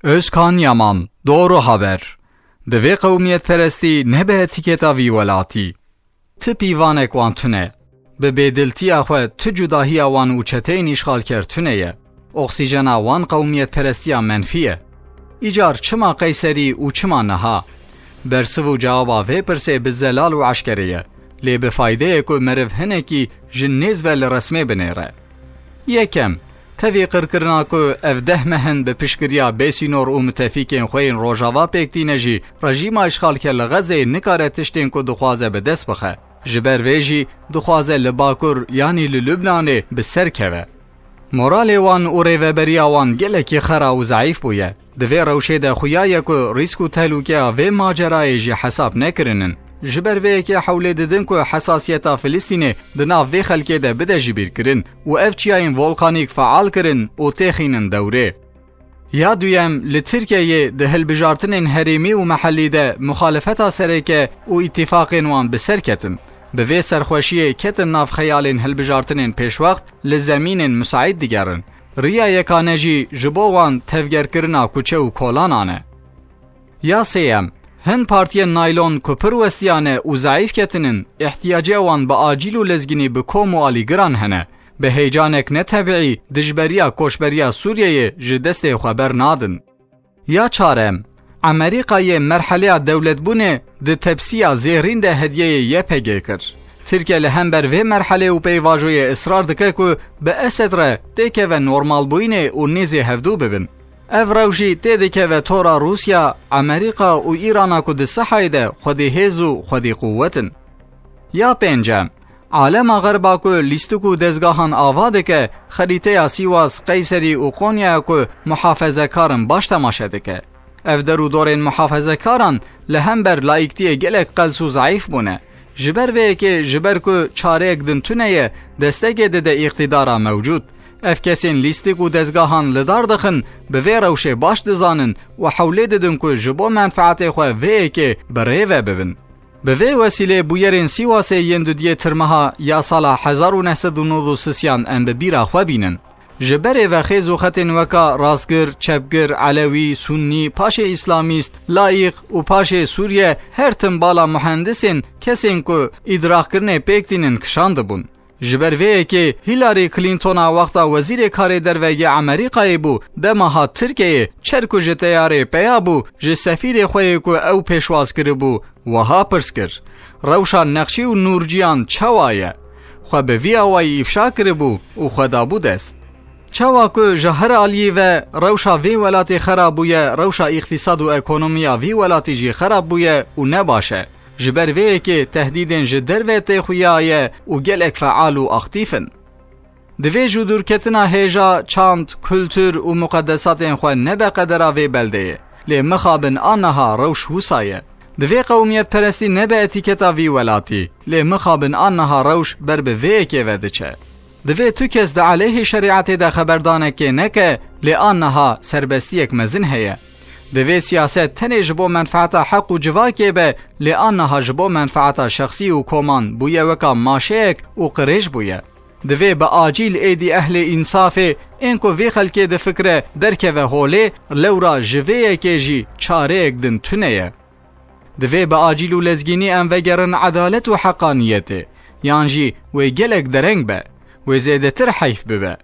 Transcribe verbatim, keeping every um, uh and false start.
Özkan Yaman, Doğru Haber. Divê qewmiyetperestî nebe etîketa vî welatî. Ti pîvanek wan tune. Bi bêdiltiya xwe tu cudahiya wan û çeteyên îşxalker tune ye. Oksîjena wan qewmiyetperestiya menfî ye. Îcar çima Qeyserî û çima niha? Bersiv û cewaba vê pirsê bi zelal û eşkerê ye. Lê bi faydeyê ku meriv hinekî ji nêz ve li resmê binêre. Yekem, tevî qirkirina ku ev deh meh in bi piştgiriya bêsînor û mitefîkên xwe yên Rojava pêk tîne jî, rejîma îşxalker li Xezeyê nikare tiştên ku dixwaze bi dest bixe. Ji ber vê jî dixwaze li Bakur, yanî li Lubnanê, bi ser keve. Moralê wan û rêveberiya wan gelekî xera û zeîf bûye. Di vê rewşê de xuya ye ku rîsk û tehlûkeya vê macerayê jî hesab nekirin in. Ji ber vê yekê hewlê didin ku hesasiyeta Filistînê di nav vê xelkê de bide jibîrkirin û ev çiyayên volkanîk feal kirin û têxînin dewrê. Ya duyem, li Tirkiyeyê di hilbijartinên herêmî û mehellî de muxalefeta sereke û îtîfaqên wan bi ser ketin. Bi vê serxweşiyê ketin nav xeyalên hilbijartinên pêşwext li zemînên misaîd digerin. Riya yekane jî ji bo wan tevgerkirina kuçe û kolanan e. Ya sêyem, hin partiyên naylon ku pir westiyane û zeîf ketinin, îhtiyacê wan bi acîl û lezginî bi kom û alîgiran hene. Bi heyecanek netebîî dijberiya koçberiya Sûriyeyê ji destê xwe ber nadin. Ya çarem, Amerîkayê merheleya dewletbûnê di tepsiya zêrîn de hediyeyê Y P G kir. Tirkiye li hember vê merhelê û peyvajoyê israr dike ku bi Esed re têkeve normalbûyînê û nêzê hevdû bibin. Ev rewş jî têdikeve tora Rûsya, Amerîka û Îrana ku di sihayê de xwedî hêz û xwedî quwet in. Ya pêncem, alema Xerba ku lîstik û dezgahan ava dike, xerîteya Sîwas, Qeyserî û Qonyaya ku muhafezekar in baş temaşe dike. Ev der û dorên muhafezekaran li hember laîktiyê gelek qels û zeîf bûne. Ji ber vê yekê, ji ber ku çareyek din tune ye, destekê dide îqtîdara mewcûd. Ev kesên lîstik û dezgahan li dar dixin, bi vê rewşê baş dizanin û hewlê didin ku ji bo menfeetê xwe vê yekê bi rê ve bibin. Bi vê wesîlê bûyerên Sîwasê yên dudiyê Tirmeha ya sala hezar û neh sed û nod û sisiyan em bi bîra xwe bînin. Ji berê ve xêz û xetên weka rastgir, çepgir, elewî, sunnî, paşê îslamîst, laîq û paşê Sûriye her tim bala muhendisên, kesên ku îdraqkirinê pêk tînin, kişandibûn. Ji ber vê yekê Hillary Clintona wexta wezîrê karê derve yê Amerîkayê bû, dema hat Tirkiyeyê, çer ku ji teyarê peya bû, ji sefîrê xwe yê ku ew pêşwaz kiribû, wiha pirs kir: Rewşa Nexşî û Nûrciyan çawa ye? Xwe bi vî awayî îfşa kiribû û xwe dabû dest. Çawa ku ji her aliyî ve rewşa vê welatê xerab bûye, rewşa îqtîsad û ekonomiya vî welatî jî xerab bûye û ne baş e. Ji ber vê yekê tehdîdên ji derve tê xuya ye û gelek feal û aktîf in. Divê ji dûrketina hêja, çand, kultur û muqedesatên xwe nebe qedera vê beldeyê. Lê mixabin a niha rewş wisa ye. Divê qewmiyetperestî nebe etîketa vî welatî. Lê mixabin a niha rewş ber bi vê yekê ve diçe. Divê tu kes di aleyhê şerîetê de xeberdanekê neke, lê a niha serbestiyek mezin heye. Divê siyaset tenê ji bo menfeeta heq û civakê be, lê a niha ji bo menfeeta şexsî û koman bûye weka maşeyek û qirêj bûye. Divê bi acîl êdî ehlê însafê, ên ku vê xelkê difikire, derkeve holê, lewra ji vê yekê jî çareyek din tune ye. Divê bi acîl û lezgînî em vegerin edalet û heqaniyetê, yan jî wê gelek dereng be, wê zêdetir heyf bibe.